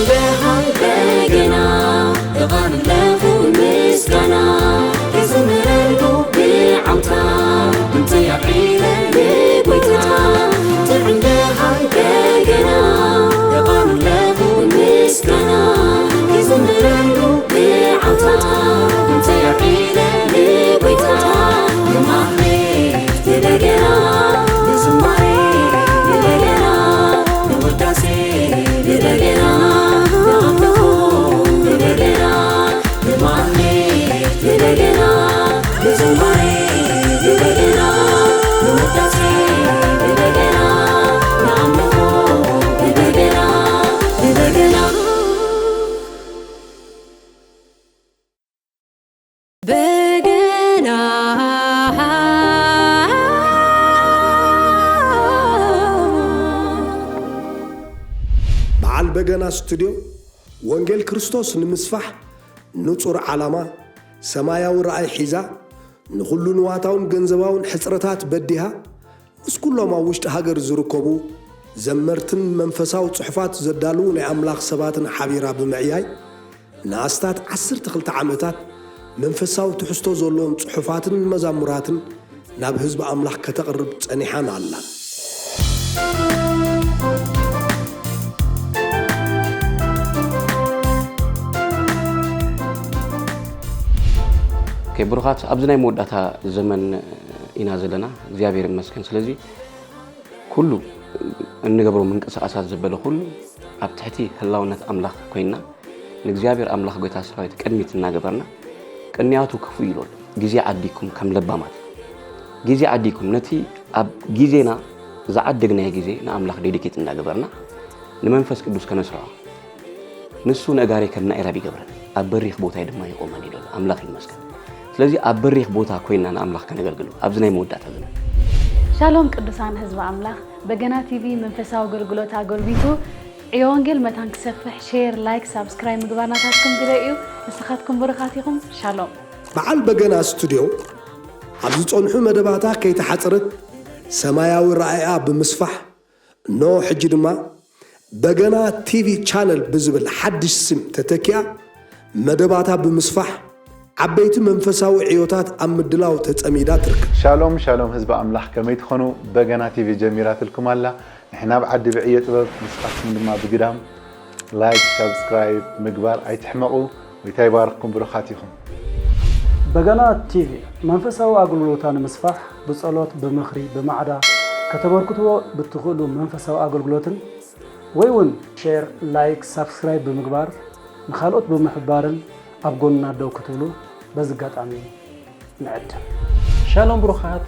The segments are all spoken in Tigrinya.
በሃይ በገና እቐርብ ኣለኹ ምስጋና፣ ክዝምረሉ ብዓውታ፣ እንተይ ኣልዒለ ንጎይታ። ጥዑም በሃይ በገና እቐርብ ኣለኹ ምስጋና፣ ክዝምረሉ ብዓውታ፣ እንተይ ኣልዒለ ንጎይታ። ንማህሌት ብበገና፣ ንዝማሬ ብበገና፣ ንውዳሴ ብበገና፣ ንኣምልኾ ብበገና፣ ንማህሌት ብበገና፣ ንዝማሬ ብበገና፣ ንውዳሴ ብበገና፣ ንኣምልኾ ብበገና፣ ብበገና። በገና። በዓል በገና ስቱድዮ፣ ወንጌል ክርስቶስ ንምስፋሕ ንጹር ዓላማ፣ ሰማያዊ ራእይ ሒዛ፣ ንኹሉ ንዋታውን ገንዘባውን ሕጽረታት በዲሃ፣ ምስ ኩሎም ኣብ ውሽጢ ሃገር ዝርከቡ ዘመርትን መንፈሳዊ ጽሑፋት ዘዳልዉ ናይ ኣምላኽ ሰባትን ሓቢራ ብምዕያይ፣ ንኣስታት ዓሰርተ ክልተ ዓመታት መንፈሳዊ ትሕዝቶ ዘለዎም ጽሑፋትን መዛሙራትን ናብ ህዝቢ ኣምላኽ ከተቕርብ ጸኒሓን ኣላን። ኦኬ፣ ብሩኻት፣ ኣብዚ ናይ መወዳእታ ዘመን ኢና ዘለና። እግዚኣብሔር ይመስገን። ስለዚ ኩሉ እንገብሮ ምንቅስቃሳት ዘበለ ኩሉ ኣብ ትሕቲ ህላውነት ኣምላኽ ኮይንና፣ ንእግዚኣብሔር ኣምላኽ ጎይታ ሰራዊት ቅድሚት እናገበርና፣ ቅንያቱ ክፉእ ኢሉ ኣሎ። ግዜ ዓዲግኩም ከም ለባማት፣ ግዜ ዓዲግኩም ነቲ ኣብ ግዜና ዝዓደግናዮ ግዜ ንኣምላኽ ዴዲኬት እናገበርና፣ ንመንፈስ ቅዱስ ከነስርዖ፣ ንሱ ነጋሪ ከም ናኤራብ ይገብረን፣ ኣብ በሪኽ ቦታ ድማ ይቖመን ኢሉ ኣሎ። ኣምላኽ ይመስገን። ስለዚ ኣብ በሪኽ ቦታ ኮይንና ንኣምላኽ ከነገልግሎ ኣብዚ ናይ መወዳእታ ዘመን። ሻሎም ቅዱሳን ህዝቢ ኣምላኽ፣ በገና ቲቪ መንፈሳዊ ኣገልግሎት ኣጎልቢቱ፣ ዕዮ ወንጌል መታን ክሰፍሕ፣ ሼር፣ ላይክ፣ ሳብስክራይብ ምግባር ናታትኩም ግደ እዩ። ንስኻትኩም ብሩኻት ኢኹም። ሻሎም። በዓል በገና ስቱድዮ ኣብ ዝጸንሑ መደባታ ከይተሓጽረት ሰማያዊ ራእያ ብምስፋሕ፣ እነሆ ሕጂ ድማ በገና ቲቪ ቻነል ብዝብል ሓድሽ ስም ተተኪኣ፣ መደባታ ብምስፋሕ፣ ዓበይቲ መንፈሳዊ ዕዮታት ኣብ ምድላው ተጸሚዳ ትርከብ። ሻሎም፣ ሻሎም ህዝቢ ኣምላኽ፣ ከመይ ትኾኑ? በገና ቲቪ ጀሚራትልኩም ኣላ። ንሕና ኣብ ዓዲ ብዕዮ ጥበብ፣ ንስኻትኩም ድማ ብግዳም ላይክ፣ ሳብስክራይብ ምግባር ኣይትሕመቑ። ጎይታ ይባርኽኩም፣ ብሩኻት ኢኹም። በገና ቲቪ መንፈሳዊ ኣገልግሎታ ንምስፋሕ ብጸሎት፣ ብምኽሪ፣ ብማዕዳ ከተበርክትዎ ብትኽእሉ መንፈሳዊ ኣገልግሎትን ወይ እውን ሼር፣ ላይክ፣ ሳብስክራይብ ብምግባር ንኻልኦት ብምሕባርን ኣብ ጎንና ደው ክትብሉ በዚ ኣጋጣሚ ንዕድም። ሻሎም ብሩኻት፣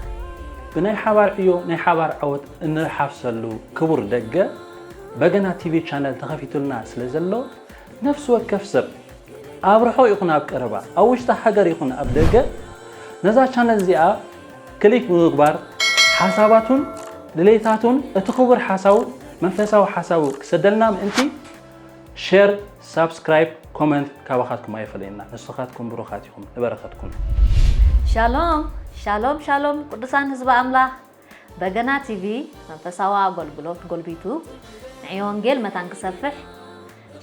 ብናይ ሓባር ዕዮ ናይ ሓባር ዓወት እንሓፍሰሉ ክቡር ደገ በገና ቲቪ ቻነል ተኸፊቱልና ስለ ዘሎ፣ ነፍሲ ወከፍ ሰብ ኣብ ርሑቕ ይኹን ኣብ ቀረባ፣ ኣብ ውሽጢ ሃገር ይኹን ኣብ ደገ፣ ነዛ ቻነል እዚኣ ክሊክ ብምግባር ሓሳባቱን ድሌታቱን እቲ ክቡር ሓሳቡ መንፈሳዊ ሓሳቡ ክሰደልና ምእንቲ ሸር፣ ሳብስክራይብ፣ ኮመንት ካባኻትኩም ኣይፈለየና። ንስኻትኩም ብሩኻት ኢኹም፣ ንበረኸትኩም። ሻሎም፣ ሻሎም፣ ሻሎም ቅዱሳን ህዝቢ ኣምላኽ። በገና ቲቪ መንፈሳዊ ኣገልግሎት ጎልቢቱ ንዕዮ ወንጌል መታን ክሰፍሕ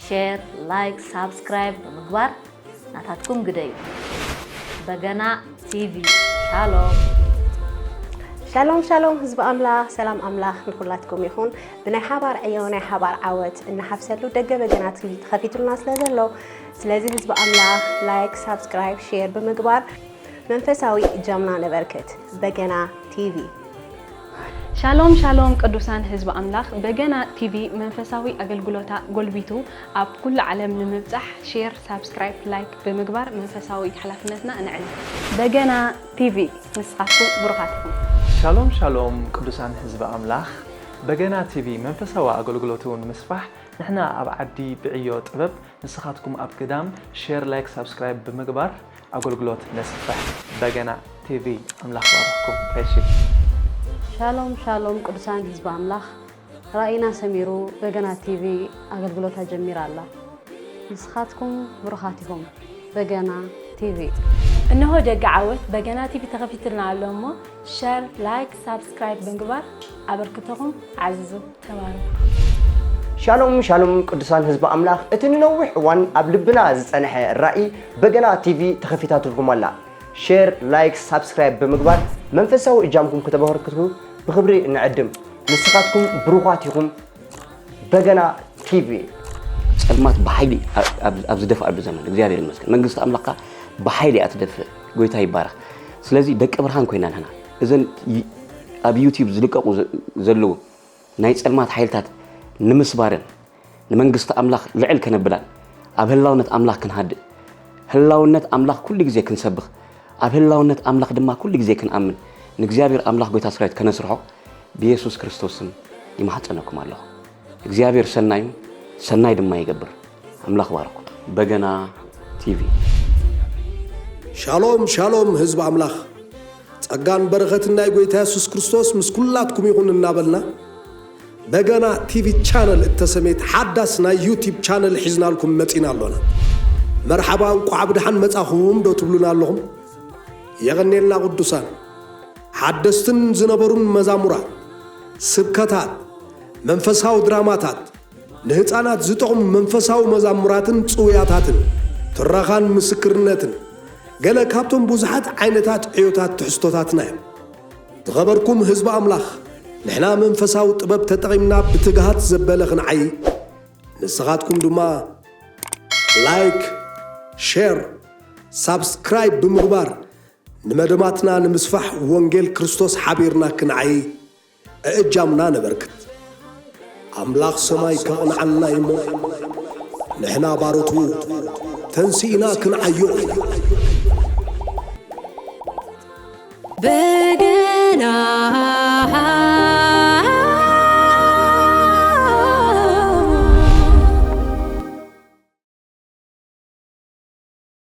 ሼር፣ ላይክ፣ ሳብስክራይብ ብምግባር ናታትኩም ግደ እዩ። በገና ቲቪ። ሻሎም። ሻሎም ሻሎም ህዝቢ ኣምላኽ፣ ሰላም ኣምላኽ ንኹላትኩም ይኹን። ብናይ ሓባር ዕዮ ናይ ሓባር ዓወት እንሓፍሰሉ ደገ በገና ቲቪ ተኸፊቱልና ስለ ዘሎ፣ ስለዚ ህዝቢ ኣምላኽ ላይክ፣ ሳብስክራይብ፣ ሼር ብምግባር መንፈሳዊ እጃምና ነበርክት። በገና ቲቪ። ሻሎም ሻሎም ቅዱሳን ህዝቢ ኣምላኽ፣ በገና ቲቪ መንፈሳዊ ኣገልግሎታ ጎልቢቱ ኣብ ኩሉ ዓለም ንምብጻሕ ሼር፣ ሳብስክራይብ፣ ላይክ ብምግባር መንፈሳዊ ሓላፍነትና ንዕል። በገና ቲቪ፣ ንስኻትኩም ብሩኻት ኢኹም። ሻሎም ሻሎም ቅዱሳን ህዝቢ ኣምላኽ፣ በገና ቲቪ መንፈሳዊ ኣገልግሎቱ ንምስፋሕ ንሕና ኣብ ዓዲ ብዕዮ ጥበብ፣ ንስኻትኩም ኣብ ግዳም ሼር፣ ላይክ፣ ሳብስክራይብ ብምግባር ኣገልግሎት ነስፍሕ። በገና ቲቪ ኣምላኽ ባርኽኩም። ቀሺ። ሻሎም ሻሎም ቅዱሳን ህዝቢ ኣምላኽ፣ ራእይና ሰሚሩ በገና ቲቪ ኣገልግሎታ ጀሚራ ኣላ። ንስኻትኩም ብሩኻት ኢኹም። በገና ቲቪ። እነሆ ደገ ዓወት በገና ቲቪ ተኸፊትልና ኣሎ እሞ ሸር፣ ላይክ፣ ሳብስክራይብ ብምግባር ኣበርክቶኹም ዓዝዙ። ተባረኹ። ሻሎም ሻሎም ቅዱሳን ህዝቢ ኣምላኽ፣ እቲ ንነዊሕ እዋን ኣብ ልብና ዝጸንሐ ራእይ በገና ቲቪ ተኸፊታትልኩም ኣላ። ሼር፣ ላይክ፣ ሳብስክራይብ ብምግባር መንፈሳዊ እጃምኩም ከተበርክቱ ብኽብሪ ንዕድም። ንስኻትኩም ብሩኻት ኢኹም። በገና ቲቪ። ጸልማት ብሓይሊ ኣብ ዝደፍኣሉ ዘመን እግዚኣብሔር ይመስገን መንግስቲ ኣምላኽካ ብሓይሊ እያ ትደፍእ። ጎይታ ይባረኽ። ስለዚ ደቂ ብርሃን ኮይና ንሕና እዘን ኣብ ዩቲዩብ ዝልቀቁ ዘለዉ ናይ ጸልማት ሓይልታት ንምስባርን ንመንግስቲ ኣምላኽ ልዕል ከነብላን ኣብ ህላውነት ኣምላኽ ክንሃድእ፣ ህላውነት ኣምላኽ ኩሉ ግዜ ክንሰብኽ፣ ኣብ ህላውነት ኣምላኽ ድማ ኩሉ ግዜ ክንኣምን፣ ንእግዚኣብሔር ኣምላኽ ጎይታ ሰራዊት ከነስርሖ ብየሱስ ክርስቶስ ስም ይማሕጸነኩም ኣለኹ። እግዚኣብሔር ሰናዩ ሰናይ ድማ ይገብር። ኣምላኽ ባርኩም። በገና ቲቪ። ሻሎም ሻሎም ህዝቢ ኣምላኽ፣ ጸጋን በረኸትን ናይ ጎይታ የሱስ ክርስቶስ ምስ ኩላትኩም ይኹን እናበልና፣ በገና ቲቪ ቻነል እተሰሜት ሓዳስ ናይ ዩቲብ ቻነል ሒዝናልኩም መጺና ኣሎና። መርሓባ፣ እንቋዕ ብድሓን መጻኹም ዶ ትብሉና ኣለኹም? የቐኔልና ቅዱሳን። ሓደስትን ዝነበሩን መዛሙራት፣ ስብከታት፣ መንፈሳዊ ድራማታት፣ ንህፃናት ዝጠቕሙ መንፈሳዊ መዛሙራትን ጽውያታትን፣ ትረኻን ምስክርነትን፣ ገለ ካብቶም ብዙሓት ዓይነታት ዕዮታት ትሕዝቶታትና እዮም። ዝኸበርኩም ህዝቢ ኣምላኽ፣ ንሕና መንፈሳዊ ጥበብ ተጠቒምና ብትግሃት ዘበለ ክንዓዪ፣ ንስኻትኩም ድማ ላይክ፣ ሼር፣ ሳብስክራይብ ብምግባር ንመደባትና ንምስፋሕ ወንጌል ክርስቶስ ሓቢርና ክንዓዪ እእጃምና ነበርክት። ኣምላኽ ሰማይ ከቕንዓልና እሞ ንሕና ባሮቱ ተንሲእና ክንዓዮ ኢና።